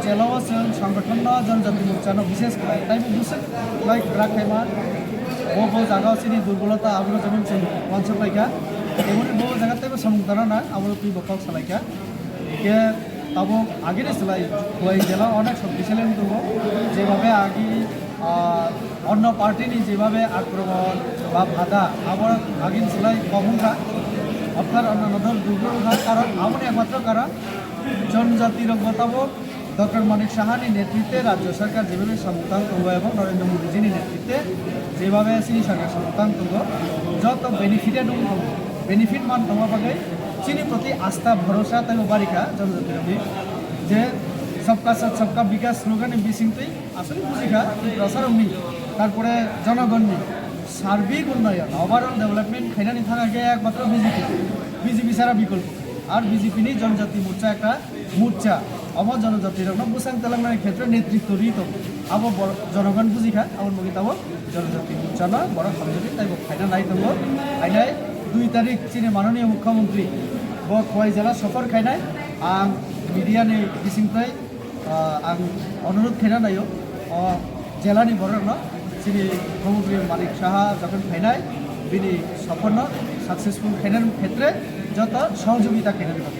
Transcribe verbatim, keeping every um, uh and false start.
Jela o chwng songgothon no, Janjati Morcha no bishes khlai, taibo bwswk khlai kwrak khaima. Bo bo jaga o chini durbolota, abono jemon chwng uansuk laikha. Eboni bo jaga taibo samung tana na, abono twi bo kok salaikha. Hingke tabuk agini slai Khowai jela o onek shoktisali wng tongo. Jebhabe agi, ah, onno party ni jebhabe akromon ba bhada, abo agini slai kom wngkha. Orthat onno nodor durgor wngkha, karon aboni ekmatro karon Janjati rok bo tabuk Doctor Manik Saha ni netritwe Rajya Sarkar jebhabe samung tang tongo ebong Narendra Modi ji ni netritwe jebhabe chini sarkar samung tang tongo, joto benefited wng tongo, benefit man tongma bagwi chini proti astha bhorosa teibo barikha Janjati rokni, je Sabka Saath Sabka Vikas slogan ni bisingtwi aswk bujikha Tiprasa rokni, tarpore jonogonni sarbik unnayon, overall development khainani thangkhe ekmatro B J P, B J P sara bikolpo, ar B J P ni Janjati Morcha ekta Morcha, omo Janajati rokno bwsang twlangnani khetre netritw rwi tongo. Abo bor-, jonogon bujikha, aboni bagwi tabuk Janajati Morcha no borok hamjagwi teibo khaina nai tongo. Hainai dui tarik chini mananiya Mukhyamantri bo Khowai jela sophor khainai, ang media ni bisingtwi, ah, ang onurodh khaina naio, o jela ni borok rokno chini Mukhyamantri Manik Saha jokhon phainai, bini sophor no successful khainani khetre joto sohojogita khainani bagwi.